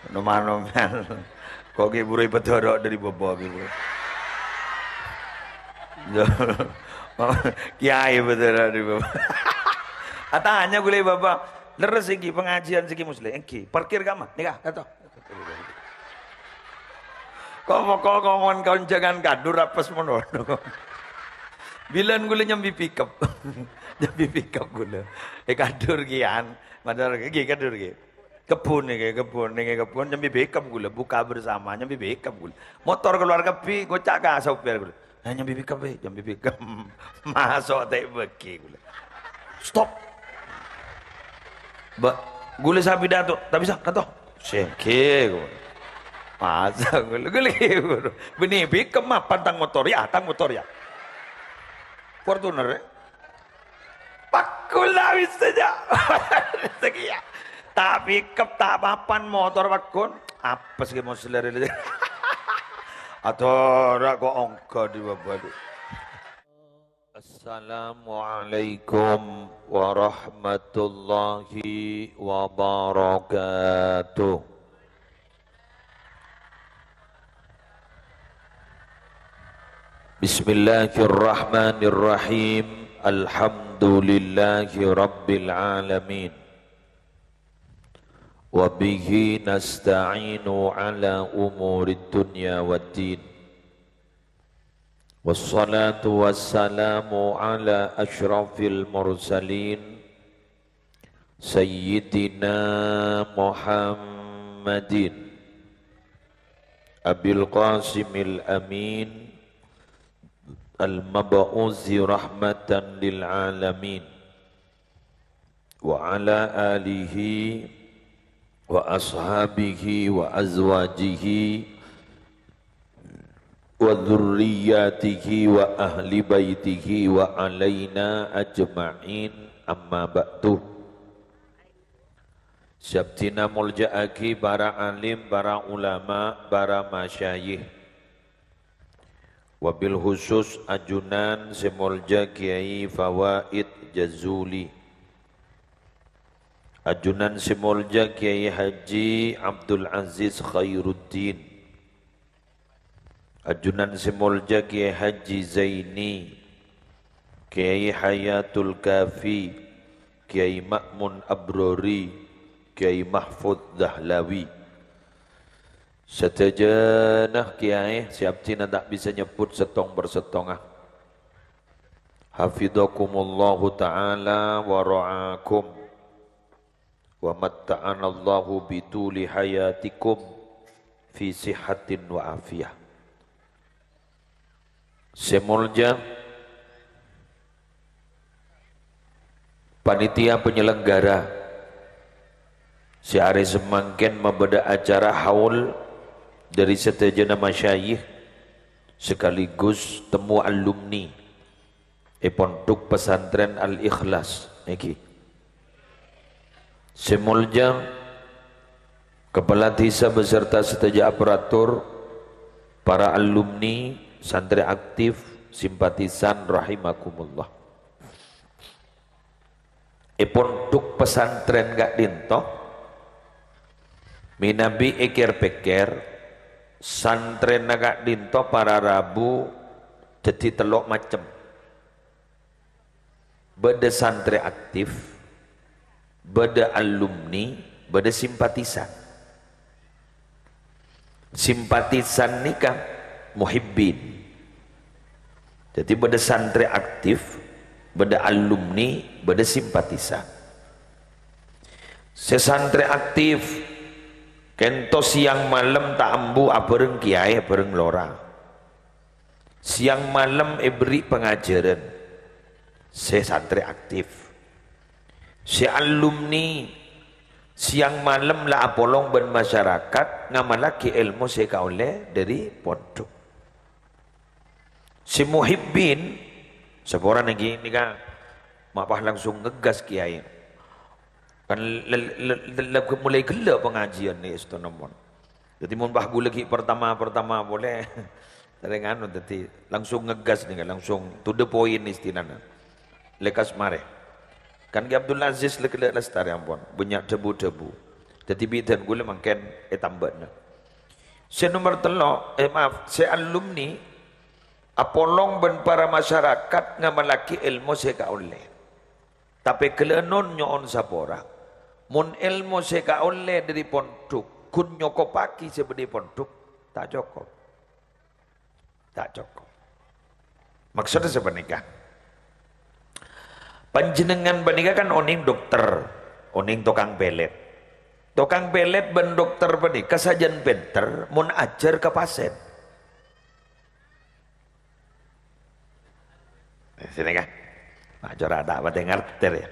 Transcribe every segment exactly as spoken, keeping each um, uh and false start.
Nom-anom. Kok ghi' buru èpadârâ' dâri bâbâ ghi' buru. Kèyaè èpadârâ' dâri bâbâ. Atanya ghulâ bâbâ, lerres ènggi pangajiân sè ghi' Musleh? Ènggi. Parkir kamma? Nèka, kato. Kok moko ngomong konjhângan kadur apes mono. Bilân ghulâ nyambi pickup. Nyambi pickup ghulâ. È kadur kèyan. Madâr ghi' kadur ghi'. Kebbhun nèka, kebbhun nèka, kebbhun, nyambi pickup ghulâ, buka bersama, nyambi pickup ghulâ. Motor kalowar kabbhi, ngoca' ka sopir ghulâ, "Eh, nyambi pickup, eh, nyambi pickup." Maso' ta' èbâghi ghulâ. "Stop." Ba-, ghulâ sè apidato, "Ta' bisa, kanto." Sènggi ghulâ. Masa ghulâ, ghulâ ghibur. Bânnè pickup mapan tang motor, yâ, tang motor, yâ. Fortuner, eh. Pagghun la bisa, jâ'. Rezeki, yâ. Ta' pickup, ta' mapan, motor pagghun. Apes ghi' Musleh rè. Adârâ kok ongghâ dâri bâbâ. Assalamualaikum warahmatullahi wabarakatuh. Bismillahirrahmanirrahim. Alhamdulillahi rabbil alamin. Wa bihi nasta'inu ala umurid dunya waddin. Wassalatu wassalamu ala asyrafil mursalin, Sayyidina Muhammadin, Abil Qasimil Amin, al-mab'usi rahmatan lil alamin, wa ala alihi wa ashabihi wa azwajihi wa dzurriyyatihi wa ahli baitihi wa alaina ajma'in, amma ba'du. Sè abdhina molja'aghi para alim, para ulama, para masyayikh. Wabil khusus ajunan sè molja Kiai Fawaid Jazuli. Ajunan sè molja Kiai Haji Abdul Aziz Khairuddin. Ajunan sè molja Kiai Haji Zaini, Kiai Hayatul Kafi, Kiai Ma'mun Abrori, Kiai Mahfud Dahlawi. Sadhâjâna kiai sè abdhina ta' bisa nyebbhut sèttong per sèttonga. Hafidhakumullahu ta'ala wa ra'akum. Wa matta'anallahu bituli hayatikum fi sihhatin wa afiyah. Sè molja panitia penyelenggara sè arè samangkèn mabâdâ acara haul dâri sadhâjâna masyayikh sekaligus temu alumni è Pondok Pesantren Al-Ikhlas nèka. Sè molja Kepala Desa beserta sadhâjâ aparatur, para alumni, santrè aktif, simpatisan rahimakumullah. È pondhuk pesantren ka'dhinto, mènabi èkèr-pèkkèr, santrèna ka'dhinto para rabu dhâddhi tello' macem. Bâdâ santrè aktif, bâdâ alumni, bâdâ simpatisan. Simpatisan nèka muhibbin. Dhâddhi bâdâ santrè aktif, bâdâ alumni, bâdâ simpatisan. Sè santrè aktif, kènto sèyang malem ta' ambu abhâreng kèyaè, abhâreng lora. Sèyang malem èberri' pangajhârân. Sè santrè aktif. Sè alumni, sèyang malem la apolong bân masyarakat, ngamallaghi èlmo sè èkaollè dhâri pondhuk. Sè muhibbin, saporana ghi nèka, ma' pas langsung ngegas kèyaè. Kan le-, le-, le-, le-, mulai ghellâ' pangajiyân nèka, èstona mon. Dhâddhi, mon pas ghulâ ghi' pertama-pertama polè, sareng anu, dhâddhi langsung ngegas nèka, langsung to the point istilana. Lekkas marè. Kan Ki Abdul Aziz lè-, lè-, lestarè ampon, bânnya' dhâbu-dhâbu. Dhâddhi bidhâna kaulâ mangkèn ètambâna. Sè nomer tello', eh, maaf, sè alumni apolong bân para masyarakat ngamallaghi èlmo sè èkaollè. Tapè ghellânon nyo'on sapora, mon èlmo sè èkaollè dhâri pondhuk ghun nyokobhâghi sè bâdâ è pondhuk, ta' cokop. Ta' cokop. Maksodda sapanèka. Panjhennengngan panèka kan onèng dokter, onèng tokang pèlèt. Tokang pèlèt bân dokter panèka sajân pènter mon ajhâr ka pasèn. Eh, sini kan? Nah, cora' ta' patè ngartè, ya.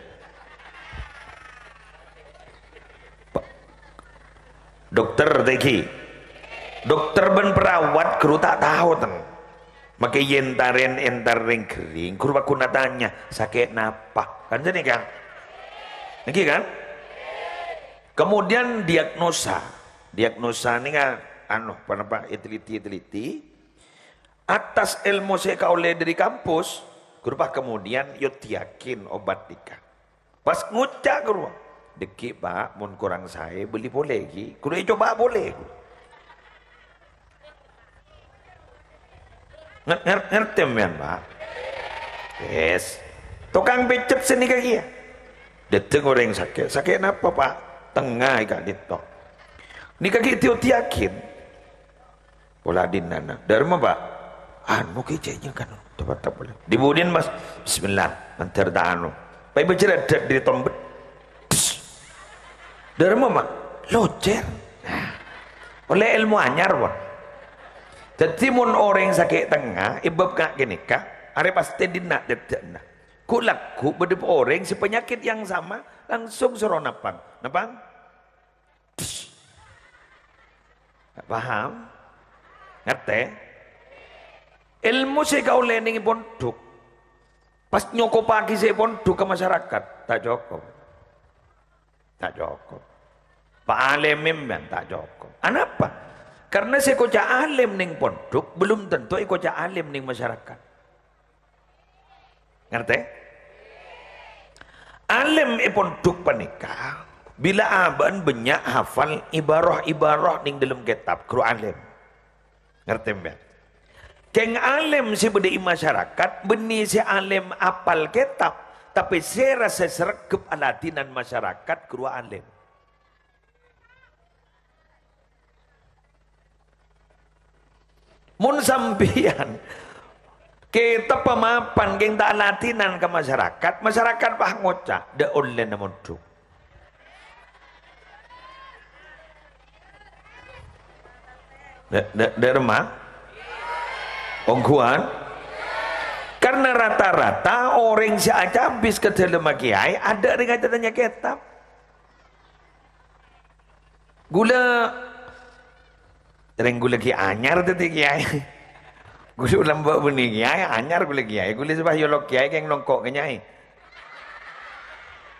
Dokter tèngghi. Dokter bân perawat ghuru ta' tao, ten. Makè yèn tarèn entar rèng ghering, ghuru pagghun atanya, "Sakè' napa?" Kan sini kan? Nèngghi kan? Kemudian diagnosa. Diagnosa nèka, anu, ponapa, èteliti-èteliti. Attas èlmo sè èkaollè dhâri kampus, ghuru pas kemudian èoddhiyâghin obat nèka. Pas ngoca' ghuru, "Dâggi', Pa', mon korang saè, bâli polè, ghi." Ghuru ècoba polè, ghuru. Nger-, nger-, ngartè sampèyan, Pa'? Yes. Tokang pècèt sè nèka kèya. Dâteng orèng sakè'. "Sakè' napa, Pa'?" "Tengnga è ka'dinto." Nèka ghi' èoddhiyâghin. Pola dinana. "Dâremma, Pa'?" "Anu, kècè'na kan." Tepatep polè. "Dibudin, Mas?" "Bismillah, mandhâr ta' anu." Pas bâjâr adâ' dhâri tombet. Pss. "Dâremma, Ma'?" "Locèr." Nah. Ollè èlmo anyar, pon. Dâddhi, mon orèng sakè' tengnga, è bab ka-, kènèka, arè pastè dinna' dâddhâna. Ghu'-lagghu' bâdâ orèng sè panyakèt yang sama, langsung soro nappang. Nappang? Paham? Ngartè? Èlmo sè èkaollè neng pondhuk, pas nyokobhâghi sè pondhuk ka masyarakat, ta' cokop. Ta' cokop. Pa' alèm sampèyan, ta' cokop. Anapa? Karena sè èkoca' alèm neng pondhuk belum tentu èkoca' alèm neng masyarakat. Ngartè? Alèm è pondhuk panèka, bilâ abâ'na bânnya' hafal ibaroh-ibaroh neng dâlem kètab, ghuru alèm. Ngartè, sampèyan? Kèng alèm sè bâdâ è masyarakat, bânnè sè alèm apal kètab, tapè sèra sè sregep aladhinan masyarakat, ghuru alèm. Mon sampèyan kètabbhâ mapan kèng ta' aladhinan ka masyarakat, masyarakat pas ngoca', "Dâ' ollèna mondhuk." Dâ-, dâ-, dâremma? Ongghuwân? Karena rata-rata orèng sè acabis ka dâlemma kèyaè adâ' rèng aca tanya kètab. Ghulâ, rèng ghulâ ghi' anyar dhâddhi kèyaè. Ghulâ lambâ' bânnè kèyaè, anyar ghulâ kèyaè. Ghulâ sè pas èolok kèyaè kèng longko' ka nyai.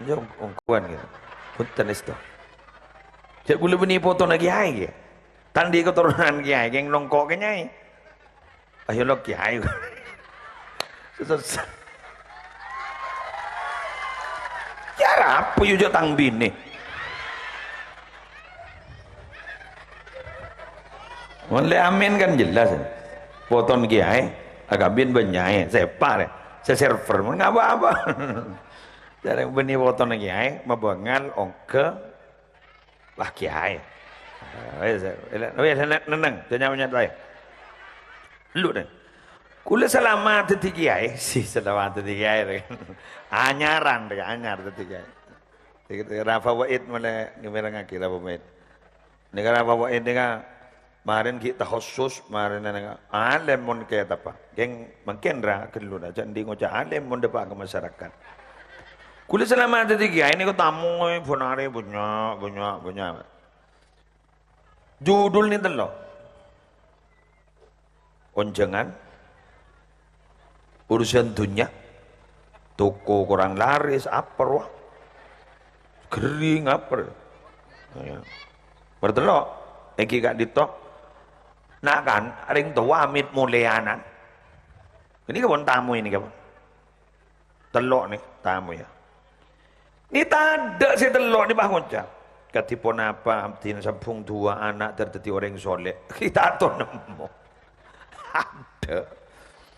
Iyâ, ong-, ongghuwân gitu. Bhunten èsto. Jhâ' ghulâ bânnè potona kèyaè, ghi. Ta' andi' katoronan kèyaè, kèng longko' ka nyai. Ayo lo, kèyaè. Susah. Kèyaè arapa yu jhâ' tang binè? Mon lè amin kan jelas. Poton kèyaè, akabin bân nyai, sèpa' rè. Sè server, mon ngapa-apa. Jhâ' rèng bânnè potona kèyaè, mabângal, ongghâ, Wah, kèyaè. Wes, wes, wes, nenneng, jhâ' nya-, nyanyat wae. Lu, neng. Ghulâ salamet dhâddhi kèyaè. Si, salamet dhâddhi kèyaè, rè. Anyaran, rè, anyar dhâddhi kèyaè. Ra fawaid molaè ngèrèngngaghi ra fawaid. Nèka ra fawaid nèka marèn ghi' takhassus, marèn nèka alèm mon kètabbhâ. Kèng mangkèn ra ghâllu ra, jhâ' andi' ngoca' alèm mon dâpa' ka masyarakat. Ghulâ salamet dhâddhi kèyaè nèko tamoy, bân arè bânnya', bânnya', bânnya'. Judul nè tello'. Onjhângan, urusan dhunnya, toko korang laris, apa rowa. Ghering, apa. Ya. Nomer tello', èngghi ka'dinto. Nah kan, rèng towa amit molèyanan. Ini kèbun tamu ini, kèbun. Tello' nè, tamu ya. Nè tadâ' sè tello' nè pas ngoca'. Kadhi ponapa abdhina sambhung duwâ' ana' dhâr dhâddhi orèng soleh? Kita' to nemmo. Adâ'.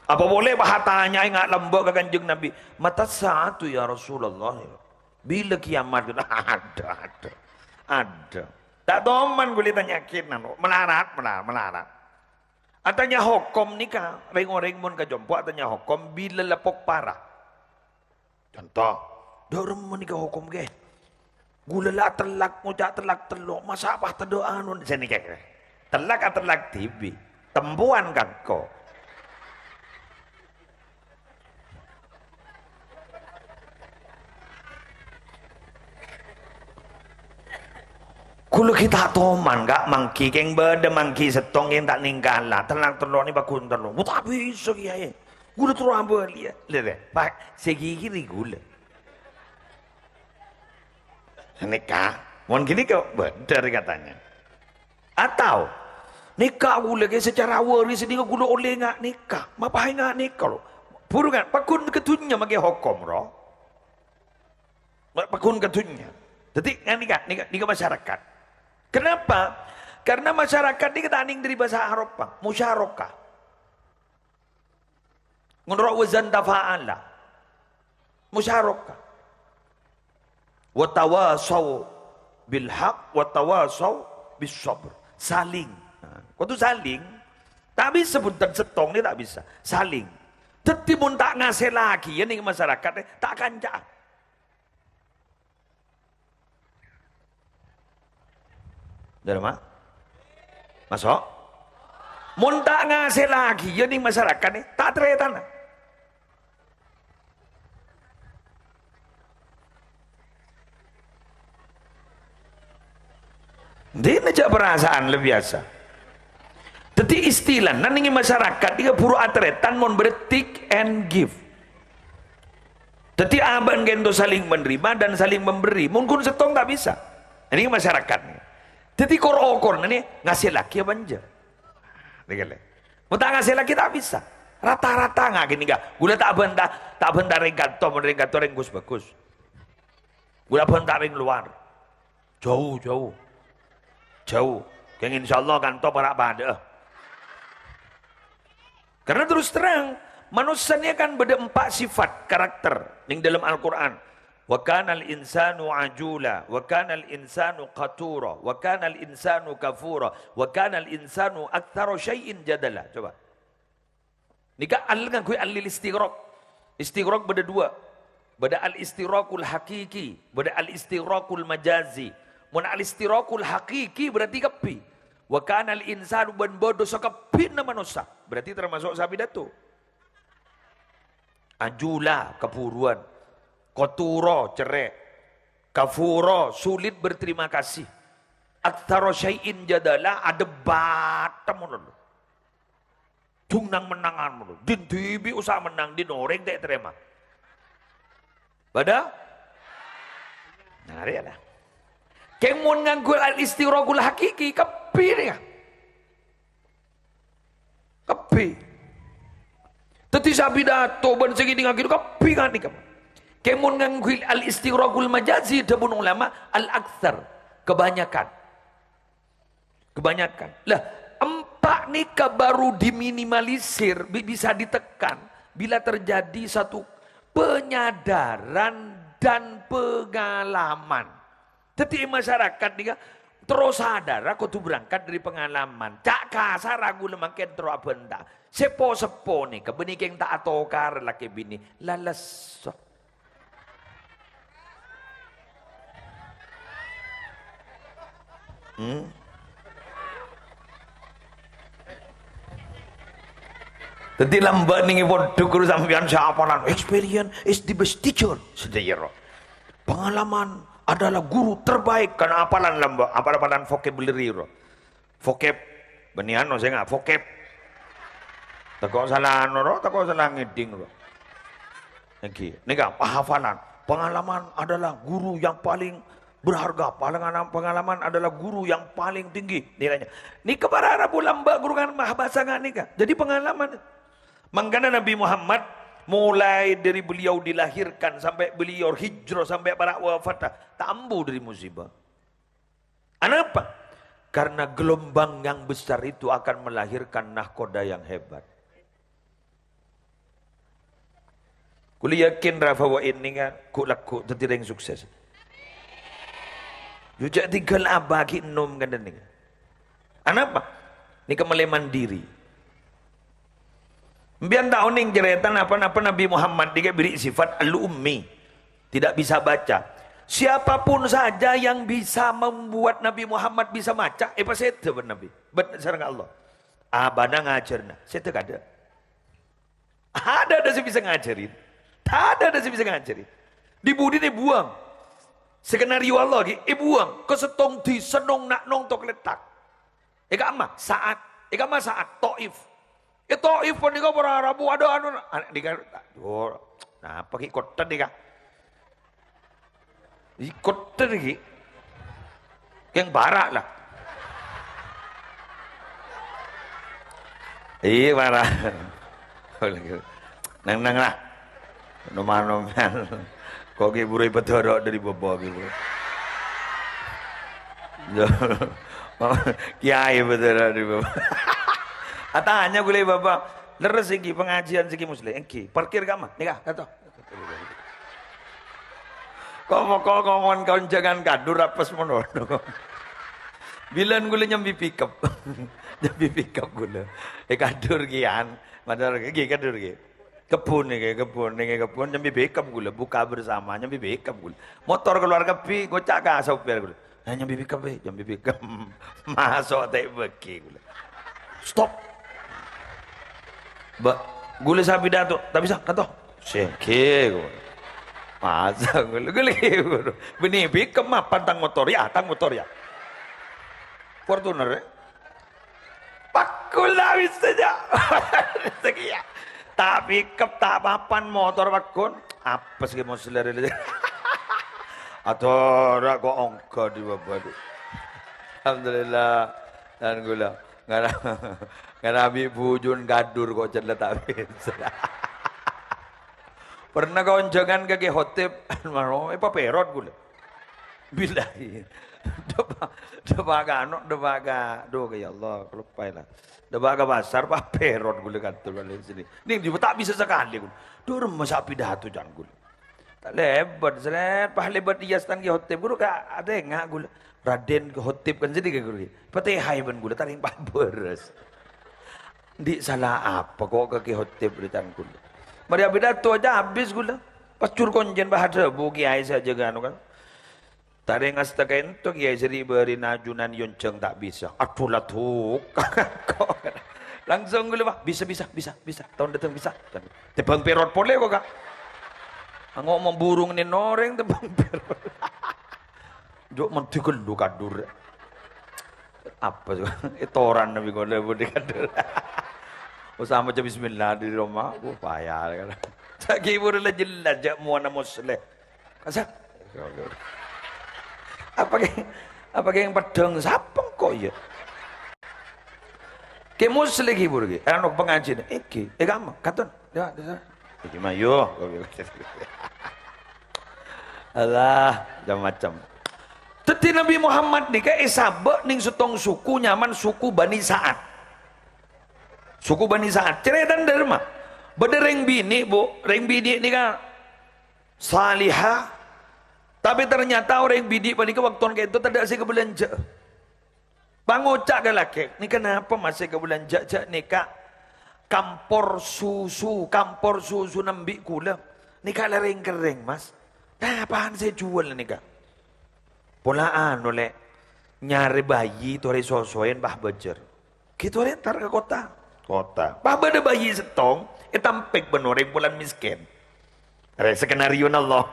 Apa polè pas atanyaè nga' lambâ' ka Kanjeng Nabi, "Mata sa'atu ya Rasulullah?" Bilâ kiamat? Adâ', adâ'. Adâ'. Ta' toman ghulâ tanya'aghi, malarat, mala-, malarat. Atanya hokom nèka, rèng-orèng mon ka compo' atanya hokom bilâ la pokpara. Conto, "Dâ' remma nèka hokom, ghi? Ghulâ la atellak, ngoca' tellak tello', masa' pas tadâ' anu?" Sanèka, tellak atellak dhibi', tempowan ka engko'. Ghulâ ghi' ta' toman, Ka', mangghi, kèng bâdâ mangghi sèttong kèng ta' nèngkala, tellak tello' nè paggun tello'. Bu ta' bisa, Kèyaè. Ghulâ terro abâliyâ. Lè, lè, Pak, sè ghighiri ghulâ. Nèka, mon ghânèka bhender katanya. Atau, nèka ghulâ ghi' secara waris nèka ghulâ ollè nga' nèka. Mapaè nga' nèka, lo. Buru kan, paggun ka dhunnya mangkè hokom, ro. Paggun ka dhunnya. Dhâddhi, nèka, nèka, nèka masyarakat. Kenapa? Karena masyarakat nèka ta' nèng dhâri bhâsa Arab, Pak. Musyarakah. Ngonro' wazan tafa'ala. Musyarakah. "Wa tawasau bil haq, wa tawasau bis sabr." Saling. Nah, kodhu saling. Ta' bisa bhunten sèttong nè ta' bisa. Saling. Dhâddhi mon ta' ngasèllaghi yâ nèng masyarakat, eh, ta' kanca. Dârma? Maso'? Mon ta' ngasèllaghi yâ nèng masyarakat nè, ta' tarètana. Dhina jhâ' perasaan luar biasa. Dhâddhi istilana nèng masyarakat nèka buru atarètan mon bâdâ take and give. Dhâddhi abâ'na ka'dinto saling menerima dan saling memberi. Mon ghun sèttong ta' bisa. Nèng masyarakat. Dhâddhi kor-okorna nè ngasèllaghi apa enjâ'. Nèka lè. Mon ta' ngasèllaghi ta' bisa. Rata-rata nga' ghânèka. Ghulâ ta' abânta, ta' abânta rèng kanto, mon rèng kanto rèng ghus-bhâghus. Ghulâ abânta rèng lowar. Jhâu, jhâu. Jhâu. Kèng insyaallah kanto para' padâ'â. Karena terus terang, manossa nèka kan bâdâ empa' sifat karakter nèng dâlem Al-Qur'an. "Wa kanal insanu ajula, wa kanal insanu qatura, wa kanal insanu kafura, wa kanal insanu aktsara syai'in jadala." Coba. Nèka al ngangghuy al lil istighraq. Istighraq bâdâ duwâ'. Bâdâ al istighraqul haqiqi, bâdâ al istighraqul majazi. Mon al istighraqul haqiqi berarti kabbhi. "Wa kanal insanu," bân bâdâ sakabbhiyânna manossa. Berarti termasuk sapidato. Ajula, kaburuan. Qatura, cerrè'. Kafura, sulit berterima kasih. Aktsara syai'in jadala, adebat temono. Dung nang-mennangan mono. Din dhibi' osa mennang, din orèng ta' tarèma. Padâ? Nah, rèya la. Kèng mon ngangghuy al-istighraqul haqiqi, kabbhi nèka. Kabbhi. Dhâddhi sapidato bân sè ngèdingngaghi kabbhi nèka. Kèng mon ngangghuy al-istighraqul majazi, dhâbuna ulama, al-aktsar, kebanyakan. Kebanyakan. Lah, empa' nèka baru diminimalisir, bi-, bisa ditekan bila terjadi satu penyadaran dan pengalaman. Dhâddhi, è masyarakat nèka terro sadhârâ kodhu berangkat dâri pengalaman. Ca' kasarra ghulâ mangkèn terro abânta. Sè po-seppo nèka bânnè kèng ta' atokar lakè binè. Lales. Hmm? Dhâddhi lambâ' nèng pondhuk ghuru sampèyan sè apalan, "Experience is the best teacher." Sadhâjâ ro. Pengalaman adalah guru terbaik, karena apalan lambâ', apal-apalan vocabulary ro. Vocab. Bânnè ano sè nga-, vocab. Tako' sala ano ro, tako' sala ngèding ro. Èngghi, nèka, hafalan. Pengalaman adalah guru yang paling berharga. Pengalaman, pengalaman adalah guru yang paling tinggi nilainya. Nèka para rabu lambâ' ghuru kan mahabasa nga' nèka. Jadi pengalaman. Mangkana Nabi Muhammad, mulai dari beliau dilahirkan sampai beliau hijrah sampai para' wafat, ta' ambu dâri musibah. Anapa? Karena gelombang yang besar itu akan melahirkan nahkoda yang hebat. Kulâ yakin ra bahwa ini kan ghu'-lagghu' dhâddhi rèng sukses. Yâ, jhâ' tinggal abâ' ghi' ennom kan nèka. Anapa? Nèka mèlè mandiri. Sampèyan ta' onèng carèta napa-napa Nabi Muhammad nèka bâri' sifat al-ummi, tidak bisa baca. Siapapun saja yang bisa membuat Nabi Muhammad bisa maca, èpasèdhâ bân Nabi, bân sareng Allah. Abâ'na ngajhârâna, sèdhâ kaadâ'. Tadâ' sè bisa ngajhâri. Tadâ' sè bisa ngajhâri. Di-budina èbuwâng. Skenario Allah ghi' èbuwâng. Ka sèttong dhisa nong-, na-, nongtok lèttak. È ka'emma Sa'ad. È ka'emma Sa'ad. Taif. È Taif panèka para rabu adâ' anu. Ana' nèka, aduh, napa ghi' kottè nèka? Ikut tadi, Ki. Kèng para' la. Iyâ, para'. Neng-neng la. Noman-noman. Kok Ki buru èpadhârâ' dâri bâbâ, Ki buru. Kèyaè èpadhârâ' dâri bâbâ. Atanya kulâ bâbâ. Lerres ènggi pangajiân sè Ki Muslim. Ènggi. Parkir ka'emma. Nèka, kato. Ko'-moko' ngomong ka onjhângan kadur apes mono. Bilân kulâ nyambi pickup. Nyambi pickup kulâ. Eh, kadur kiyan. Mator, ngghi, kadur, ngghi. Kebbhun nèka, kebbhun, nèka kebbhun, nyambi pickup kulâ. Buka bersama, nyambi pickup kulâ. Motor kalowar kabbhi, ngoca' ka sopir kulâ. "Eh, nyambi pickup, eh, nyambi pickup." Maso' ta' èbâghi kulâ. Stop. Ba, kulâ sè pidato, ta' bisa, kato. Sènggi, kulâ. Masa kulâ, kulâ, kulâ. Bânnè pickup mapan tang motor, yâ, tang motor, yâ. Fortuner, eh. Pakkun la bisa, jâ'. Rezeki, yâ. Ta' pickup, ta' mapan, motor pakkun. Apes ghi' mos lèrè. Ator ko' ongghâ dâri bâbâ, du. Alhamdulillah. Dan kulâ. Ngara-, ngarabi bujun kadur ko' cella ta' bisa. Pernah ka onjhângan ka Ki Khotib, mano, eh, paperot kulâ. Billahi. Dâpa', dâpa' ka anu, dâpa' ka, duh, ya Allah, kaloppaè la. Dâpa' ka pasar, paperot kulâ kadur bâli' sini. Nèng, ta' bisa sakalè kulâ. Duh, remma sè pidato can kulâ. Ta' lèbât, srèt, pas lèbât iyâ stan Ki Khotib, ghuru ka-, atènga kulâ. Raden Ki Khotib kan sèdhâ ghuru. Patèhaè bân kulâ, ta' rèng pabârâs. Andi' sala apa ko' ka Ki Khotib rè can kulâ. Marè apidato jâ' abis kulâ. Pas jur koncèn pas adhâbu kèyaè sè ajâgâ anu kan. Ta' rèng asta kento kèyaè sè ri-bâri' najunan yonjhâng ta' bisa. Adhu la dhuk. Langsung kulâ, "Pak, bisa, bisa, bisa, bisa. Taon dâteng bisa." Tèmbhâng perot polè ko', Ka'. Ngomong burung nèng orèng tèmbhâng perot. Jhâ' mendhi ghâllu kadur. Apa sih? Ètoran nabi kono budi kadur. Usah maca bismillah di rumah. Wah, payah kan. Sagi buru la jelas jhâ' mowana Musleh. Kasar. Apa ghi, apa ghi peddhâng sapeng ko' iyâ? Ki Musleh ghi buru ghi. Anu pangajiân. Iki, eh, kamu, katon. Ya, ya. Iki mah yo. Alah, macam-macam. Dhâddhi Nabi Muhammad nèka èsabâ' nèng sèttong suku nyamana suku Bani Sa'ad. Suku Bani Sa'ad. Carètana dâri ma? Bâdâ rèng binè', Bu. Rèng binè' nèka salihah. Tapè ternyata orèng binè' panèka bâkto ka'dinto tadâ' sè èkabâlânjhâ'â. Pas ngoca' ka lakè', "Nèka napa, Mas, sè èkabâlânjhâ jhâ' nèka kampor susu, kampor susu nembi' ghulâ? Nèka la rèng-kerrèng, Mas. Napa'an sè èjhuwâl nèka?" "Pola anu, Lè', nyarè bayi torè sosoèn, Bah, bâjâr." Gitu, Lè', entar ka kottha. Kottha. Pas bâdâ bayi sèttong, ètampèk bân orèng polana mèskèn. Rè, skenariona Allah.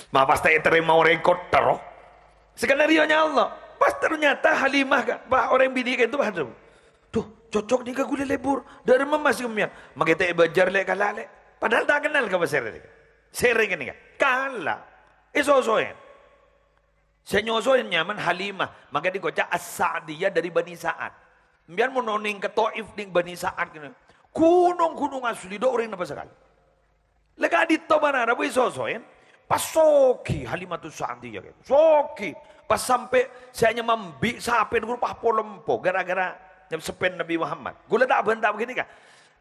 Ma' pas ta' ètarèma orèng kottha, roh. Skenarionya Allah. Pas ternyata Halimah, Ka', pas orèng binè' ka'dinto, aduh. "Duh, cocok nèka ghulâ lebur. Dâ'remma, Mas, kemmèyan?" "Mangkè ta' èbâjâr, Lè', kala', Lè'." Padahal ta' kennal ka pasèra. Sèrèng nèka. Kala'. Èsosoèn. Sè nyosoèn nyamana Halimah. Mangkana èkoca' As-Sa'diyah dâri Bani Sa'ad. Sampèyan mon onèng ka Taif nèng Bani Sa'ad kènè. Ghunong-ghunong asli, tadâ' orèng napa sakalè. La ka'dinto bân Arab èsosoèn, pas soghi Halimatus Sa'diyah, kan. Soghi, Pas sampè' sè anyama embi' sapèna ghuru pas polem po gara-gara nyepsepèn Nabi Muhammad. Ghulâ ta' bânta' begini, kan?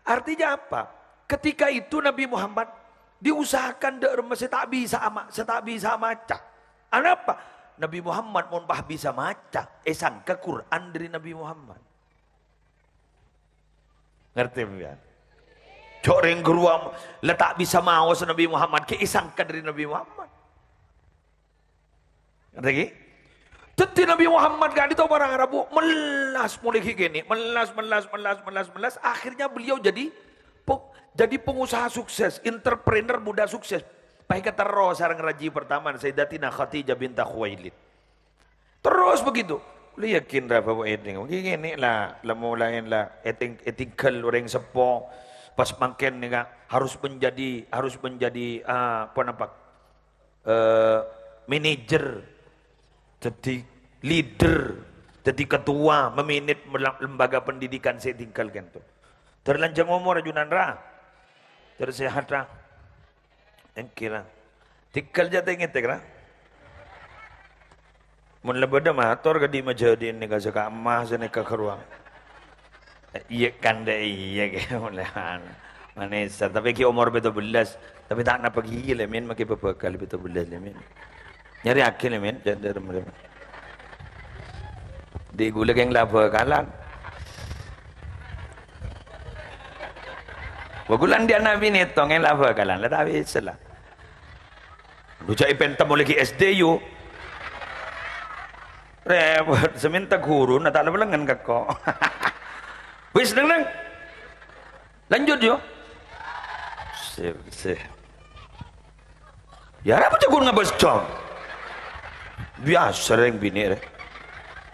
Artinya apa? Ketika itu Nabi Muhammad diusahakan dâ' remma sè ta' bisa ama-, sè ta' bisa maca. Anapa? Nabi Muhammad mon pas bisa maca, èsangka Qur'an dâri Nabi Muhammad. Ngartè, sampèyan? Jhâ' rèng ghâruwa la ta' bisa maos Nabi Muhammad, ghi' èsangka dâri Nabi Muhammad. Ngartè, ghi? Dhâddhi Nabi Muhammad ka'dinto para rabu mellas molaè ghi' kènè', mellas, mellas, mellas, mellas, mellas. Akhirnya beliau jadi pe-, jadi pengusaha sukses, entrepreneur muda sukses. Pas èkaterro sareng rajhi pertama, Sayyidatina Khadijah binta Khuwailid. Terus begitu. Lu yakin ra bahwa ini? Mungkin ini lah, la mulai lah, eting-, etinggal orang sepo. Pas mangkèn nih, Kak, harus menjadi, harus menjadi, ah, apa napa? Eh, manajer, jadi leader, jadi ketua, meminit mela-, lembaga pendidikan sè tinggal kento. Terlanjang umur ajunan ra. Tersehat ra. Ènggi ra. Tinggal jhâ' tè-ngètè ra. Mon la bâdâ mator ka Dima Jhâdin nèka sè ka emma sè nèka ka ruang. Eh, iyâ kan dâ' iyâ kè, mon la anu. Manessa, tapè ghi' omor pètto bellâs. Tapè ta' napa ghi' lè, Min, makè bâbâghâl pètto bellâs lè, Min. Nyarèaghi lè, Min, jhâ' dârem lè. Dhi ghulâ kèng la bhâkalan. Wah, ghulâ andi'â nabi nètong kèng la bhâkalan. La ta' bisa la. Lu jhâ' èpèntem ollè ghi' S D yu. Rèpot, sè mènta ghuruna ta' lèp-lèngen kèko. Wis, neng-neng. Lanjut, yu. Sip, sip. Yâ, arapa jhâ' ghun ngabâs jhâm? Biyasa rèng binè' rè.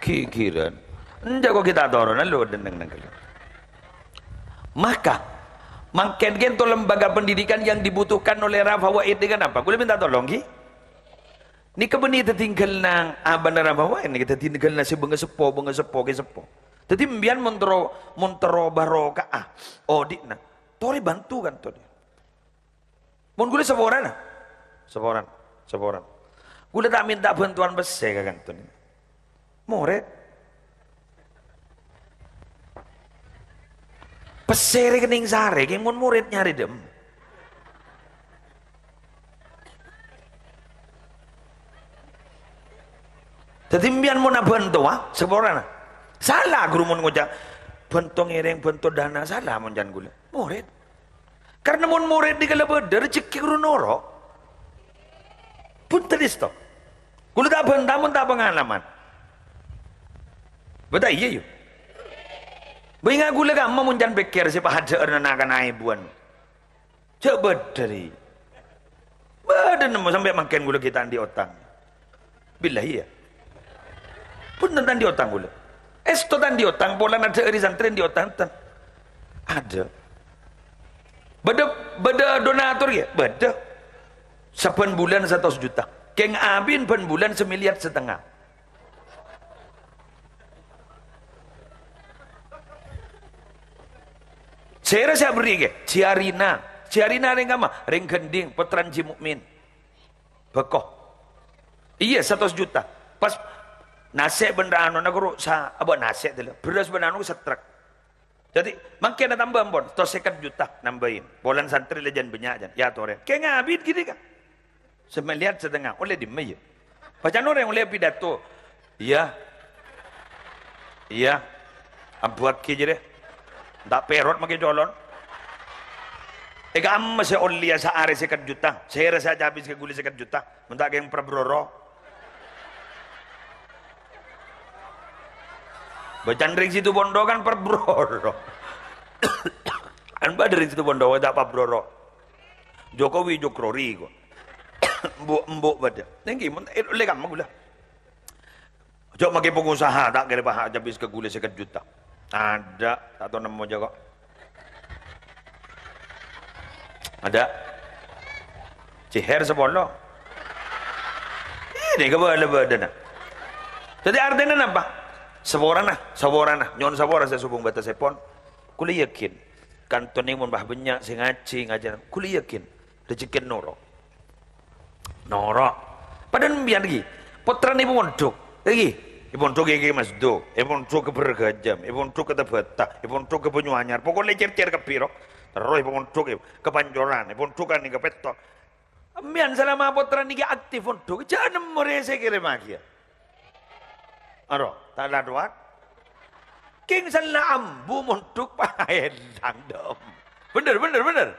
Ghighirân. Enjâ' kok ghi' ta' toronan lu, neng-neng. Maka, mangkèn kento lembaga pendidikan yang dibutuhkan olè ra Fawaid nèka napa? Ghulâ mènta tolong, ghi. Nèka bânnè ètatinggal nang abâ'na ra Fawaid, nèka ètatinggal nang sè bângaseppo, bângaseppo, kè seppo. Dhâddhi, sampèyan mon terro, mon terro barokah, ah, odi'na. Torè bhânto kan, torè. Mon ghulâ saporana, saporana, saporana. Ghulâ ta' mènta bhântowan pèssè ka kanto. Morèd. Pèssè rèkènèng sarè, kèng mon morèd nyarè dâ'emma. Dhâddhi, sampèyan mon abhânto, ah, saporana. Sala ghuru mon ngoca', "Bhânto ngèrèng, bhânto dana," sala mon can ghulâ. Morèd. Karna mon morèd nèka la bâdâ, rejekkè ghuru noro'. Bhunten, èsto. Ghulâ ta' bhânta mon ta' pangalaman. Bâta iyâ, yu. Bâ' ènga' ghulâ kamma mon can pèkkèr sè pahadhâ'âr na-, na-, kana' èbuwân. Jhâ' bâdâ, rè. Bâdâ nemmo sampè' mangkèn ghulâ ghi' ta' andi' otang. Billahi, yâ. Bhunten ta' andi' otang ghulâ. Èsto ta' andi' otang, polana dhâ'âri santrè andi' otang, enten. Adâ. Bâdâ, bâdâ donatur, yâ? Bâdâ. Sabbhân bulân satos juta. Kèng abin bân bulân samiliar satengnga. Sèra sè aberri' kè? Jiarina. Jiarina rèng kamma? Rèng Gending, pottrana Ji Mukmin. Bâko. Iyâ, satos juta. Pas nasè' bân anona ghuru sa-, apa nasè' dâlâ. Bherrâs bân anu satrek. Dhâddhi, mangkèn atamba ampon, satos sèket juta nambâi. Polana santrè la jân bânnya', jân. Yâ, torè. Kèng abit ghi nèka. Samiliar satengnga, ollè dimma, yâ? Bâcana orèng ollè pidato. Iyâ. Iyâ. Ambuwâghi jârèya. Ta' pèrot makè colon. È kamma sè ollèya saarè sèket juta, sèra sè acabis ka ghulâ sèket juta, mon ta' kèng parbroro. Bâcana rèng Situbondo kan parbroro. Kan bâdâ rèng Situbondo ta' parbroro. Jokowi jokrori kok. Embu'-embu' bâdâ. Nèngghi, mon, eh, ollè kamma ghulâ. Jhâ' makè pangosaha, ta' kèra paha acabis ka ghulâ sèket juta. Adâ', ta' tao nemmo jâ' kok. Adâ'. Cihèr sapolo. Ini kepala badanna. Jadi artinya napa? Saporana, saporana. Nyo'on sapora sè sobung bâtessèpon. Ghulâ yakin. Kanto nèng mon bâ bânnya' sè ngajhi, ngajhâr. Ghulâ yakin. Rejekkèna noro'. Noro'. Padahal sampèyan ghi, pottrana Èbhu Mondhuk. Èngghi, èpondhuk èngghi Masdo, èpondhuk ka Bergajam, èpondhuk ka Tabata, èpondhuk ka Banyuanyar. Pokokna cèr-cèr kabbhi, ro. Terro èpondhuk ka Pancoran, èpondhuk ka nèka Pètto. Sampèyan salama pottra nèka aktif mondhuk, jhâ' nemmo rè sè kèrèmmaghiyâ. Aro, ta' la towa. Kèng sella ambu mondhuk paèlang, dom. Bhender, bhender, bhender.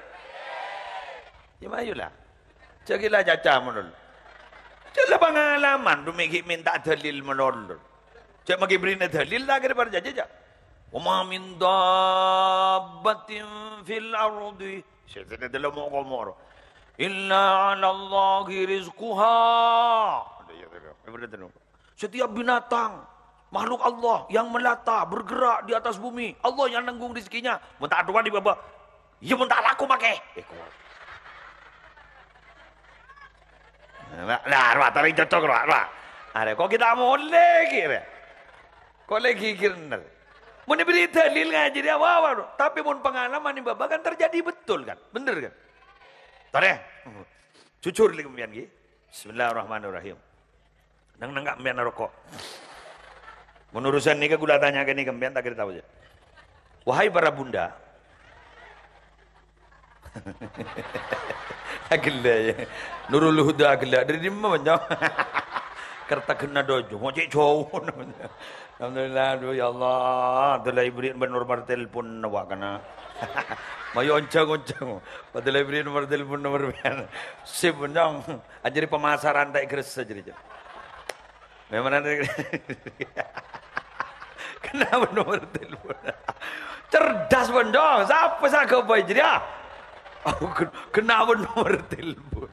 Yâ, mayu la. Jhâ' ghi' la caca mono. Jhâ' la pangalaman, dhu mè' ghi' mènta dalil malolo. Jhâ' maghi bherri'na dalil, ta' kèra parcajâ, jhâ'. "Wa ma min dabbatin fil ardi," sè tènè dâlem mo'-komo' ro, "illa 'alallahi rizquha." Setiap binatang, makhluk Allah yang melata, bergerak di atas bumi, Allah yang nanggung rezekinya. Mon ta' atowa è bâbâ, iyâ mon ta' lako makè. Èko. Nah, nah, rowa, ta' rèng cocok, rowa, rowa. Arè, kok ghi' ta' molè, ghi', rè? Kok lè ghighir, bener. Mon èberri' dalil ngajhâri apa-apa, ro. Tapè mon pengalaman è bâbâ kan terjadi betul, kan? Bener, kan? Torè. Jujur, lè, sampèyan, ghi. Bismillahirrahmanirrahim. Neng-neng ka' sampèyan naroko. Mon urusan nèka kaulâ tanya'aghi ka sampèyan, ta' kèra tao, jhâ'. Wahai para bunda. Aghellâ', yâ. Nurul Huda aghellâ'. Dâri dimma, Bânjong? Kertagena Dojo. Mo' cè' jhâu. Alhamdulillah, aduh, ya Allah. Dâlâ èberri' bân nomor telepon, wa' kana. Mayu onjhâng-onjhâng. Padâlâ èberri' nomor telepon, nomor pen. Sip, Bânjong. Ajhâri pemasaran ta' ègressa jârèya. Memang ada. Kenapa nomor telepon? Cerdas, Bânjong. Sapa sè aghâbây jârèya? Aku ken-, kenapa nomor telepon?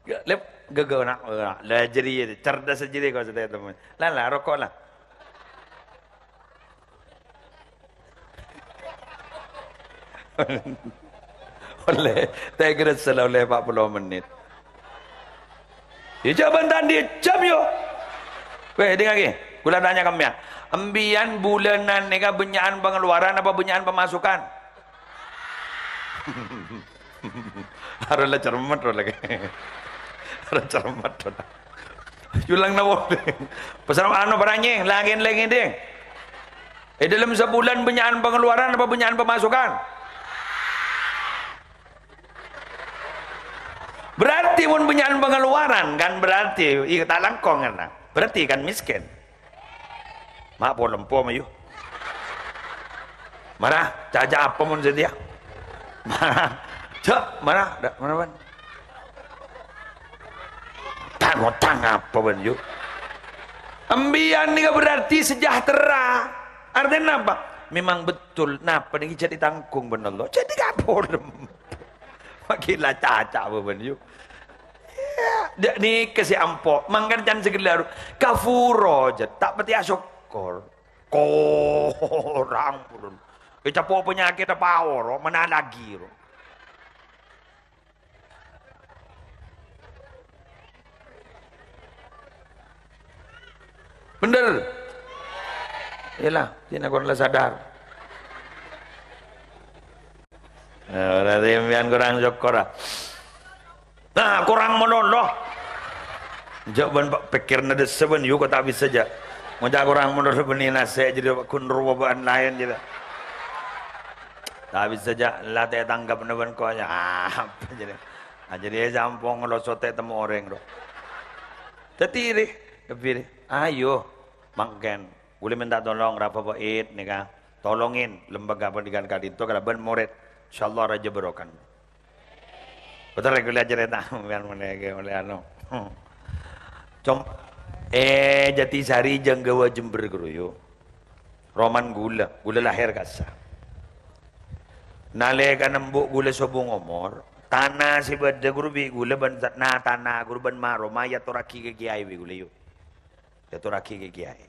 Gak, lep, gak, gak, nak, nak. Lah, jârèya, cerdas jârèya kok, saya teman. Lah, lah, roko' lah. Ollè, ta' kèra sella ollè empat puluh menit. Yâ, jhâ' bân ta' andi' jam, yâ. Weh, dingngaghi. Kaulâ tanya ka sampèyan. Sampèyan bulânan nèka bânnya'an pangaluwaran apa bânnya'an pemasukan? Aro la cermet, ro, lagi. Aro cermet, ro. Yulang nawo. Pesan anu paranyèng, langgen-langgen ding. È dâlem sabulân bânnya'an pangaluwaran apa bânnya'an pemasukan? Berarti mon bânnya'an pangaluwaran, kan berarti, iya, ta' langkong, kan? Berarti kan miskin. Ma' polempo, mayu. Mara, caca apa mon satèya? Mara, cok, mara, da-, mara, bân. Tang-otang apa, bân, yu? Sampèyan nèka berarti sejahtera. Artèna apa? Memang betul, napa nèka jadi tanggung bân Allah. Jadi gak polempo. Makin la caca apa, bân, yu? Iyâ, dâ' nèka sè ampo, mangkana can sè ghellâ' ro, kafuro jâ, ta' patè asokkor. Korang purun. Ècapo' panyakèt apa oro, mana lagi ro. Bhender. Iyâlah, sèna korang la sadar. Nah, berarti sampèyan korang sokkor, ah. Nah, korang malolo. Jhâ' bân pa-, pèkkèrna dâssa bân, yu, kok ta' bisa, jhâ'. Ngoca' korang malolo bânnè nasè' jârèya ghun rowa bâ'ân laèn, jârèya. Ta' bisa, jhâ', la ta' ètangghâbâna bân ko', jhâ'. Apa, jârèya? Ah, jârèya sampong lo sote temo orèng, ro. Dhâddhi, rè, kabbhi, rè. Ayo, mangkèn. Kaulâ mènta tolong, ra Bapak Id, nèka. Tolongin lembaga pendidikan ka'dinto kalabân morèd. Insyaallah rajâ barokah. Betul ya, kaulâ carèta, sampèyan mènèka, mènè anu. Com-, è Jatisari, Janggawa, Jember, ghuru, yu. Romana kaulâ, kaulâ lahèr ka'issa. Nalèkana embu' kaulâ sobung omor, tana sè bâdâ, ghuru, bi' kaulâ bân sa-, na, tana, ghuru, bân ma-, roma èyatorraghi ka kèyaè bi' kaulâ, yu. Èyatorraghi ka kèyaè.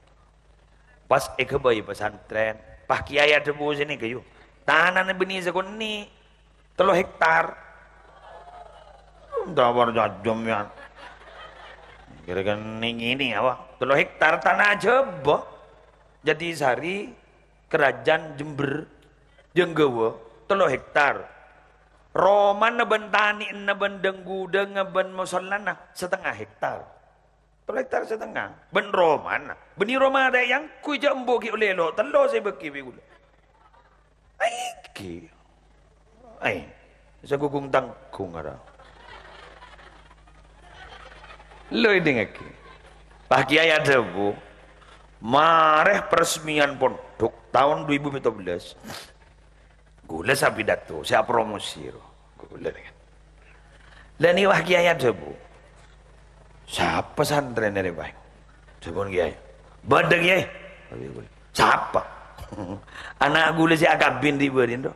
Pas èghâbây pesantren, pas kèyaè adhâbu sè nèka, yu. Tanana bânnè sakonè' tello hektar. Entah apa jajâm, ya. Kira-kira nèng ini apa? Tello hektar tana Jhâbâ. Jatisari, Kerajaan Jember, Janggawa, tello hektar. Romana bân tanè'na bân dhâng-ghudhângnga bân mosollana satengnga hektar. Tello hektar satengnga. Bân romana. Bânnè roma ta' èangghuy, jhâ' embu' ghi' ollè lo' tello sè èbâghi bi' ghulâ. Aènggi. Aè. Sè ghughung-tangghung ara. Lo' èdingngaghi. Pak Kiai adhâbu, marè peresmian pondhuk taon dua ribu tujuh belas. Ghulâ sè apidato, sè apromosi ro. Ghulâ nèka. Lah nèka Pak Kiai adhâbu, "Sapa santrèna rè, Pak?" Dhâbuna Kiai, "Bâdâ, Kiai." Sapa? "Ana' ghulâ sè akabin è bâri'na ro.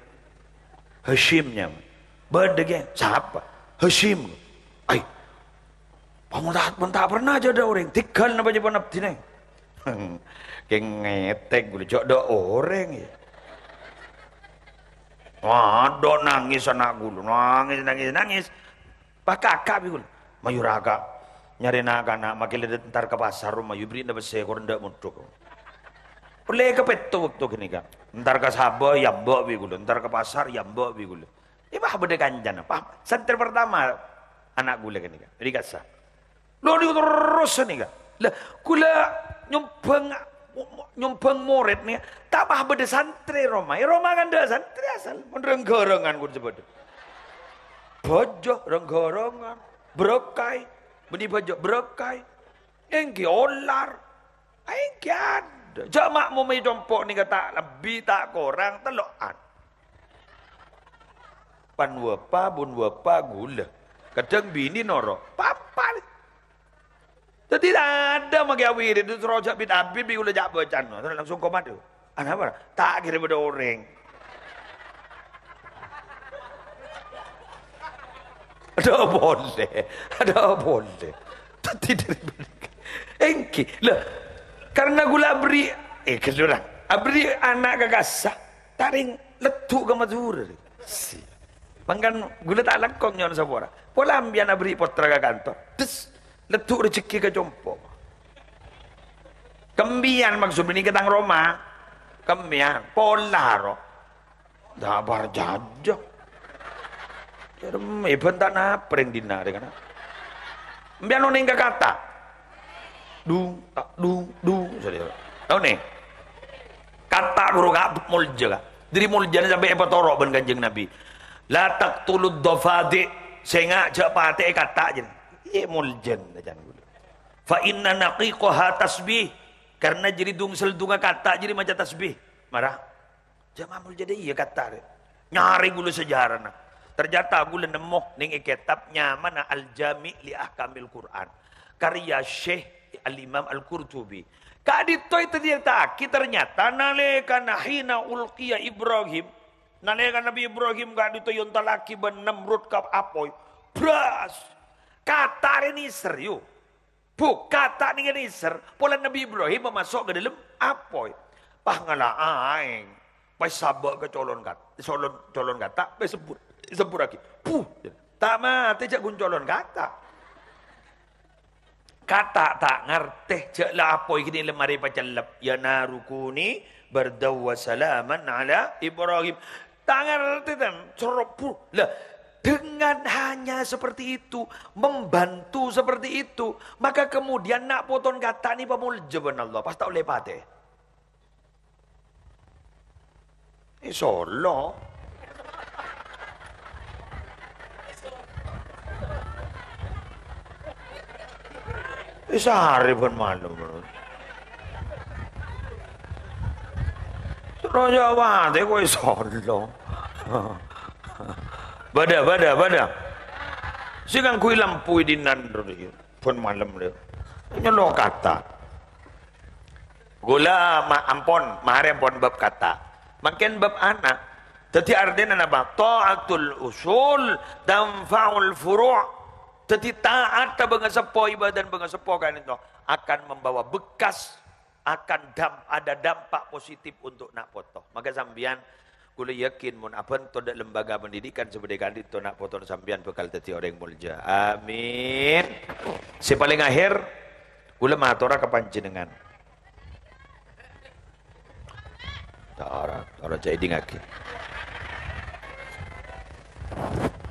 Hasyim nyamana." "Bâdâ, Kiai." "Sapa?" "Hasyim." "Ai, mon ta', mon ta' pernah jhâ' dâ' orèng, tèghâl napa jhâ' pon abdhina?" Kèng ngètèk ghulâ, jhâ' dâ' orèng, yâ. Waduh, nangès ana' ghulâ, nangès, nangès, nangès. Pas kaka' bi' ghulâ. "Mayu ra, Ka'. Nyarè na'-kana', makkè la entar ka pasar, mayu bherri'na pèssè, kor endâ' mondhuk." Ollè kapètto bâkto ghânèka. Entar ka sabâ, èambâ' bi' ghulâ. Entar ka pasar, èambâ' bi' ghulâ. Yâ, pas bâdâ kancana, pas santrè pertama ana' ghulâ ghânèka, ri kassa. Lo' nèko terros nèka. Lah, ghulâ nyombhâng, nyombhâng morèd nèka, ta' pas bâdâ santrè roma. È roma kan tadâ' santrè asal, mon rang-ghârângan ghun sè bâdâ. Bâjâ rang-ghârângan, bârâkaè, bânnè bâjâ bârâkaè. Èngghi olar. Èngghi adâ'. Jhâ' makmum è compo' nèka ta' lebbi, ta' korang, tello'an. Pan wâpa, bun wâpa, ghulâ. Kadhâng binè noro'. Papa. Dhâddhi tadâ' makkè awirid, terro jhâ' bit-abit, bi' ghulâ jhâ' bâcana. Terus langsung komat. Anapa? Ta' kèra bâdâ orèng. Adâ' polè. Adâ' polè. Dhâddhi dâri bânnè. Èngghi. Lah, karna ghulâ aberri', eh, ghellorang. Aberri' ana' ka kassa. Tarèng leddhu' ka Madhurâ. Si. Mangkana ghulâ ta' langkong nyo'on sapora. Pola embiyan aberri' pottra ka kantor. Des. Leddhu' rejekkè ka compo'. Ka embiyan maksud bânnè ka tang roma. Ka embiyan. Pola ro. Ta' parcajâ. Jârèm, bân ta' napa rèng dinna' rèng kana'. Embiyan onèng ka kata'. Dung, ta', dung, dung. Saudara. Onèng. Kata' ghuru ka' molja, Ka'. Dâri moljana sampè' èpatoro' bân Kanjeng Nabi. "La taqtulud dafadi'." Sènga' jhâ' patè'è kata' jârèya. Iyâ moljana can ghulâ. "Fa inna naqiqaha tasbih." Karna jârèya dung-sèldungnga kata' jârèya maca tasbih. Mara. Jhâ' mamolja dâ' iyâ kata' rè. Nyarè ghulâ sejarana. Ternyata ghulâ nemmo nèng è kètab nyamana Al-Jami' li Ahkamil Qur'an. Karya Syekh Al-Imam Al-Qurtubi. Ka'dinto ècarèta'aghi ternyata nalèkana hina ulqiya Ibrahim, nalèkana Nabi Ibrahim ka'dinto èontallaghi bân Namrud ka apoy. Bras! Kata' rè nèser, yu. Bu, kata' nèka nèser, polana Nabi Ibrahim maso' ka dâlem apoy. Pas ngala' aèng. Pas sabâ' ka colon kat-, colon, colon kata', pas sebbhur, sebbhurraghi. Bu, ta' matè jhâ' ghun colon kata'. Kata' ta' ngartè, jhâ' la apoy ghini la marè pacellep. "Ya naru kuni bardaw wa salaman ala Ibrahim." Ta' ngartè, tan, serobbhu. Lah, dengan hanya seperti itu, membantu seperti itu, maka kemudian na' poton kata' nè pamolja bân Allah, pas ta' ollè patè. È Solo. È Sarè bân malem. Terro Jawa tè kowe Solo. Bâdâ, bâdâ, bâdâ. Sè ngangghuy lampu è dinna' ro nèka. Bân malem, lho. Nyello kata'. Ghulâ ma-, ampon, marè ampon bab kata'. Mangkèn bab ana'. Dhâddhi artèna napa? Ta'atul usul tanfa'ul furu'. Dhâddhi ta'at ka bângaseppo, ibâdâna bângaseppo ka'dinto akan membawa bekas, akan dam-, ada dampak positif untuk na' poto. Maka sampèyan Kaulâ yakin mon abhânto dâ' lembaga pendidikan sè bâdâ è ka'dinto na' potona sampèyan bhâkal dhâddhi orèng molja. Amin. Sè palèng akhèr, kaulâ matora ka panjhennengngan. Tora, tora jhâ' èdingngaghi.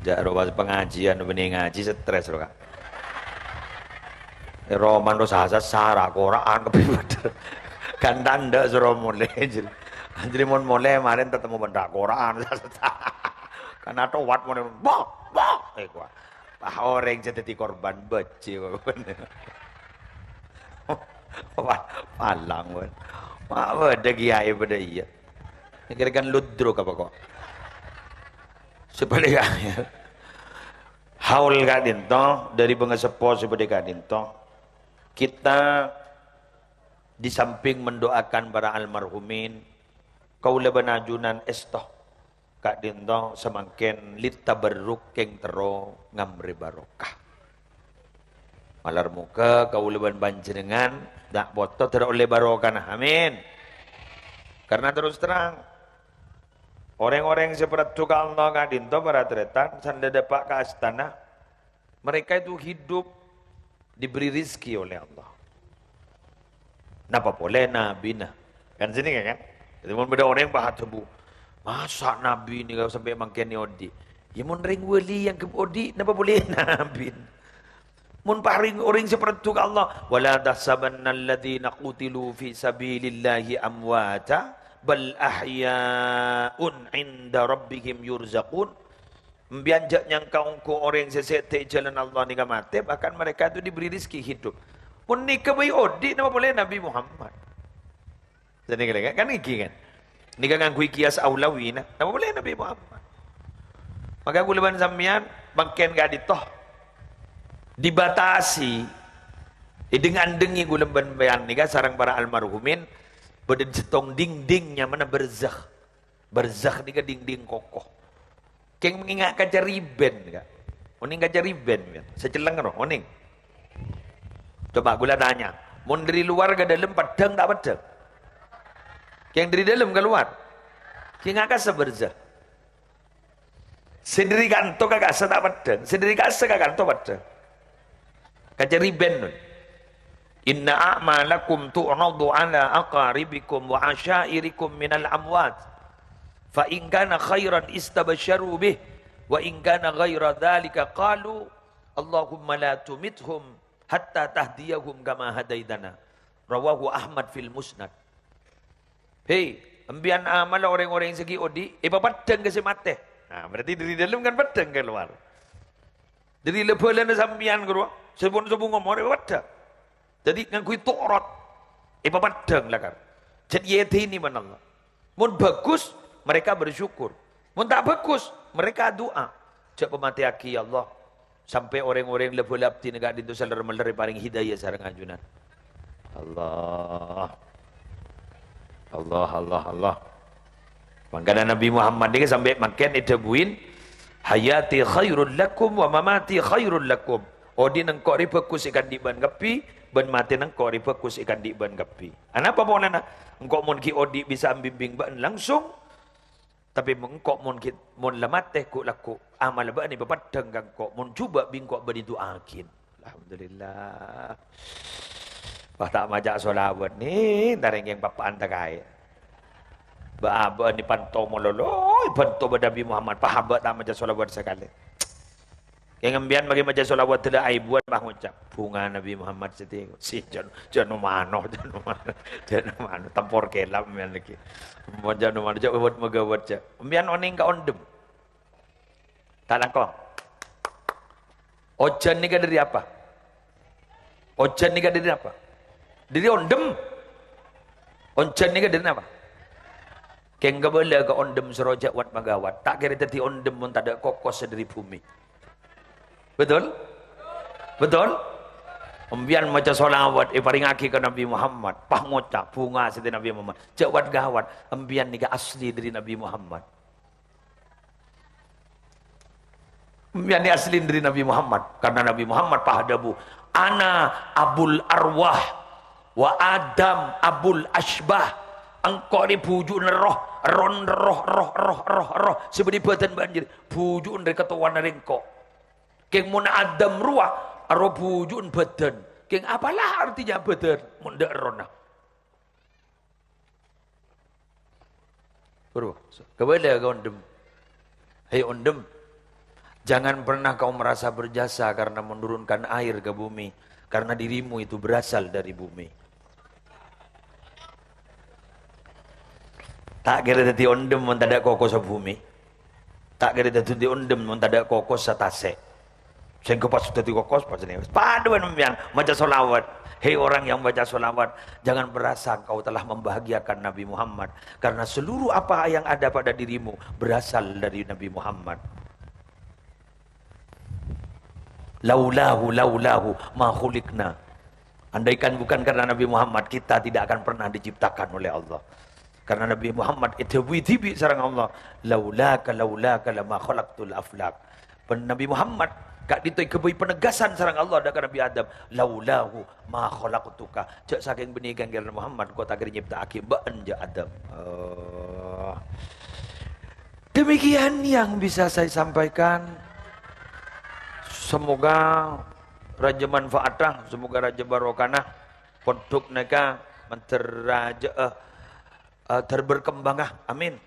Jhâ' rowa pangajiân bânnè ngajhi stres ro, Ka'. Roman ro sasa, sara, kora'an, kabbhi padâ. Kan tandhâ soro molè, jârèya. Jârèya mon molè, marèn tatemmo bân ra-kora'an, sasa. Kan atowat mon, "Wah, wah!" Eh, kuwi. Wah, orèng sè dhâddhi korban, bâjhi, wah. Wah, palang, wah. Wah, padâ kiyaè padâ iyâ. Kira kan ludruk apa kok? Sebaliknya. Haul ka'dinto, dâri bângaseppo sè bâdâ ka'dinto, kita di samping mendoakan para almarhumin, kaulâ bân ajunan èsto ka'dinto samangkèn litabarruk kèng terro ngamrè barokah. Malar moghâ kaulâ bân panjhennengngan, na' poto terro ollè barokana. Amin. Karena terus terang, orèng-orèng sè paraddhu ka Allah ka'dinto, para tarètan, sanda dâpa' ka astana, mereka itu hidup diberi rizki oleh Allah. Napa polè nabina? Kan sènèka, kan? Jadi, mon bâdâ orèng pahaddhu, "Masa nabi nèka sampè' mangkèn nè odi'?" Ya, mon rèng wali yang odi', napa polè nabi? Mon parèng orèng sè paraddhu ka Allah, "Wa la tahsabanna alladhina qutilu fi sabilillahi amwata, bal ahya'un 'inda rabbihim yurzaqun." Empiyan jhâ' nyangka ongghu orèng sè sèdhâ è jhâlân Allah nèka matè, bahkan mereka itu diberi rizki hidup. Mon nèka bhâi odi', napa polè Nabi Muhammad? Jadi, kan, kan iki, kan? Nèka ngangghuy kias aulawi, nah. Napa polè Nabi Muhammad? Maka kaulâ bân sampèyan mangkèn ka'dinto dibatasi. Èdheng-andhengngè kaulâ bân sampèyan nèka sareng para almarhumin, bâdâ sèttong dingding nyamana barzakh. Barzakh nèka dingding koko. Kèng mènga' kaca ribèn, Ka'. Onèng kaca ribèn, ya. Sè celleng, ro, onèng. Coba kaulâ tanya, mon dâri lowar ka dâlem peddhâng ta' peddhâng? Kèng dâri dâlem ka lowar. Kèng akassa barzakh. Sè dâri kanto ka kassa ta' peddhâng, sè dâri kassa ka kanto peddhâng. Kaca ribèn, non. "Inna a'malakum tu'radu ala aqaribikum wa asyairikum minal amwat. Fa in kana khairan istabsyaru bih, wa in kana ghaira dzalika qalu, Allahumma la tumithum hatta tahdiyahum kama hadaitana." Rawahu Ahmad fil Musnad. Hei, empiyan amalla orèng-orèng sè ghi' odi', èpapeddhâng ka sè matè. Nah, berarti dâri dâlem kan peddhâng ka lowar. Dâri la-bâlâna sampèyan, ghuru, sè pon-, sè pon ngomor èpapeddhâng. Dhâddhi ngangghuy tu'rad, èpapeddhâng lakar. Jhât èèdhini bân Allah. Mon bhâghus, mereka bersyukur. Mon ta' bhâghus, mereka du'a. Jhâ' pamatèyaghi, ya Allah. Sampè' orèng-orèng la-bâlâ abdhina ka'dinto sè ler-mellèr èparèng hidayah sareng ajunan. Allah. Allah, Allah, Allah. Mangkana Nabi Muhammad nèka sampè' mangkèn èdhâbuin, "Hayati khairul lakum wa mamati khairul lakum." Odi'na engko' rè bhâghus èkaandi' bâ'na kabbhi, bân matèna engko' rè bhâghus èkaandi' bâ'na kabbhi. Anapa polana? Engko' mon ghi' odi' bisa mbimbing bâ'na langsung, Tapè mon engko' mon ghi-, mon la matè ghu'-lagghu', amalla bâ'na èpapeddhâng ka engko', mon jhubâ' bi' engko' bâdhi du'aaghin. Alhamdulillah. Wah, ta' maca sholawat nè, tarèngkèng pappa'an takaè. Bâ'-abâ'ân nè panto malolo, èbhânto bân Nabi Muhammad, pas abâ' ta' maca sholawat sakalè. Kèng empiyan maghi maca sholawat dâlla aèbuwân, pas ngoca', "Bhunga Nabi Muhammad sè tèko." Si, jhân, jhân mano, jhân mano, jhân mano. Tempor kèlap mèyan lagi. Mon jhân mano, jhâ' wèt-maghâwèt, jhâ'. Empiyan onèng ka ondhem. Ta' langkong. Ojhân nèka dâri apa? Ojhân nèka dâri apa? Dâri ondhem. Ojhân nèka dâri napa? Kèng kabâlâ ka ondhem soro jhâ' wèt-maghâwèt. Ta' kèra dhâddhi ondhem mon tadâ' kokos sè dâri bhumè. Betul? Betul? Empiyan maca sholawat èparèngaghi ka Nabi Muhammad, pas ngoca' bhunga sè dâri Nabi Muhammad. Jhâ' wèt-ghâwèt, empiyan nèka asli dâri Nabi Muhammad. Empiyan nè asli dâri Nabi Muhammad, karna Nabi Muhammad pas adhâbu, "Ana abul arwah, wa Adam abul asybah." Engko' nè bhuju'na roh, roh, roh, roh, roh, roh, roh, sè bâdâ è bâdân bâ'na jârèya, bhuju'na rè katowana rèngko'. Kèng mon Adam rowa, roh bhuju'na bâdân. Kèng apalah artinya bâdân, mon tadâ' errohna? Buru, kabâlâ ka ondhem. Hei ondhem, jangan pernah kau merasa berjasa karena menurunkan air ke bumi. Karena dirimu itu berasal dari bumi. Ta' kèra dhâddhi ondhem mon tadâ' kokossa bhumè. Ta' kèra dhâddhi ondhem mon tadâ' kokossa tasè'. Sèngko pas dhâddhi kokos, pas ini. Padâ bân sampèyan maca sholawat. Hei orang yang baca sholawat, jangan merasa engkau telah membahagiakan Nabi Muhammad. Karena seluruh apa yang ada pada dirimu berasal dari Nabi Muhammad. Laulahu, laulahu ma khuliqna. Andaikan bukan karena Nabi Muhammad, kita tidak akan pernah diciptakan oleh Allah. Karena Nabi Muhammad èdhâbuwi dhibi' sareng Allah, "Laulaka, laulaka lama khalaqtul aflak." Pen-, Nabi Muhammad ka'dinto èghâbây penegasan sareng Allah dâ' ka Nabi Adam, "Laulahu ma khalaqtuka." Jhâ' sakèng bânnè kèngkèran Muhammad, engko' ta' kèra nyèpta'aghi bâ'na, jhâ' Adam. Oh. Demikian yang bisa saya sampaikan. Semoga rajâ manfaatah, semoga rajâ barokana. Pondhuk nèka mandhâr rajâ'â, eh, ter-, berkembangah. Amin.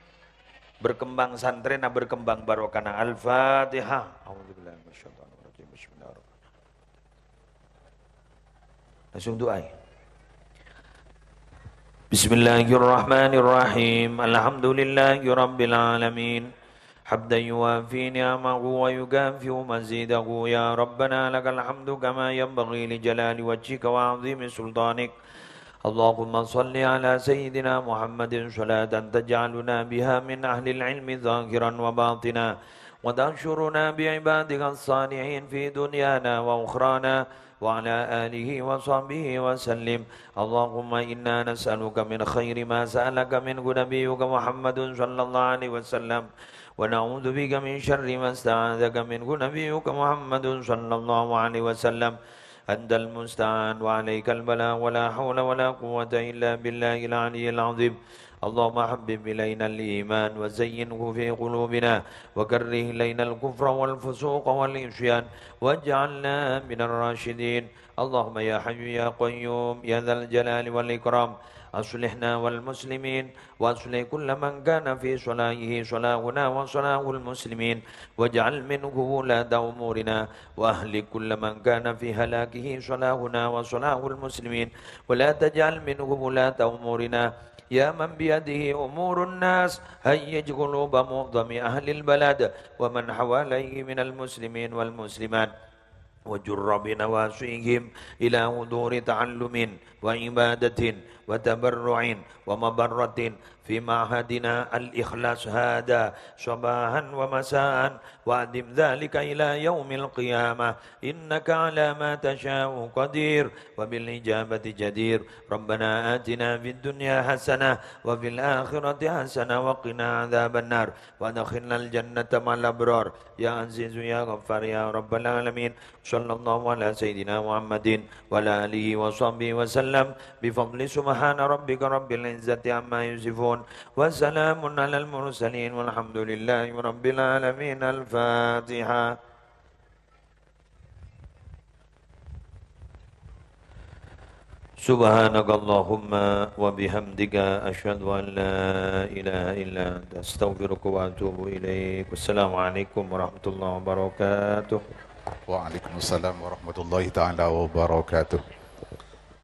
Berkembang santrèna, berkembang barokana. Al-Fatihah. A'udzubillahi minasyaitonirrajim. Bismillahirrahmanirrahim. Langsung du'aè. Bismillahirrahmanirrahim. Alhamdulillahirabbil alamin. Hamdan yuwafi ni'amahu wa yukafi'u mazidahu. Ya Rabbana lakal hamdu kama yanbaghi li jalali wajhika wa 'azimi sultanik. Allahumma shalli ala sayyidina Muhammadin shalatan taj'aluna biha min ahlil ilmi zahiran wa batina, wa tahsyuruna bi ibadika shalihin fi dunyana wa ukhrana, wa ala alihi wa sahbihi wa sallim. Allahumma inna nas'aluka min khairi ma sa'alaka minhu nabiyyuka Muhammadun sallallahu alaihi wasallam, wa na'udzubika min syarri ma sta'adzaka minhu nabiyyuka Muhammadun sallallahu alaihi wasallam. Antal musta'an wa alaikal balagh, wa la haula wa la quwwata illa billahil aliyyil azim. Allahumma habbib ilainal iman wa zayyinhu fi qulubina, wa karrih ilainal kufra wal fusuqa wal isyan, waj'alna minar rasyidin. Allahumma ya hayyu ya qayyum ya dzal jalali wal ikram, aslihna wal muslimin, wa aslih kulla man kana fi salahihi salahuna wa salahul muslimin, waj'al minhu wulata umurina, wa ahlik kulla man kana fi halakihi salahuna wa salahul muslimin, wa la taj'al minhu wulata umurina, ya man biyadihi umurun nas, hayyij quluba mu'dhami ahlil balad, wa man hawalaihi minal muslimin wal muslimat. وجر بنواصيهم إلى حضور تعلم وعبادة وتبرع ومبرة في معهدنا الإخلاص هذا صباحا ومساء، وأدم ذلك إلى يوم القيامة، إنك على ما تشاء قدير وبالإجابة جدير. ربنا آتنا في الدنيا حسنة وفي الآخرة حسنة وقنا عذاب النار، وأدخلنا الجنة مع الأبرار. يا عزيز يا غفار يا رب العالمين. صلى الله على سيدنا محمد وعلى آله وصحبه وسلم. بفضل سبحان ربك رب العزة عما يصفون. وسلام على المرسلين والحمد لله رب العالمين. الفاتحة. سبحانك اللهم وبحمدك، أشهد أن لا إله إلا أنت، أستغفرك وأتوب إليك. والسلام عليكم ورحمة الله وبركاته. Waalaikumsalam warahmatullahi taala wabarakatuh.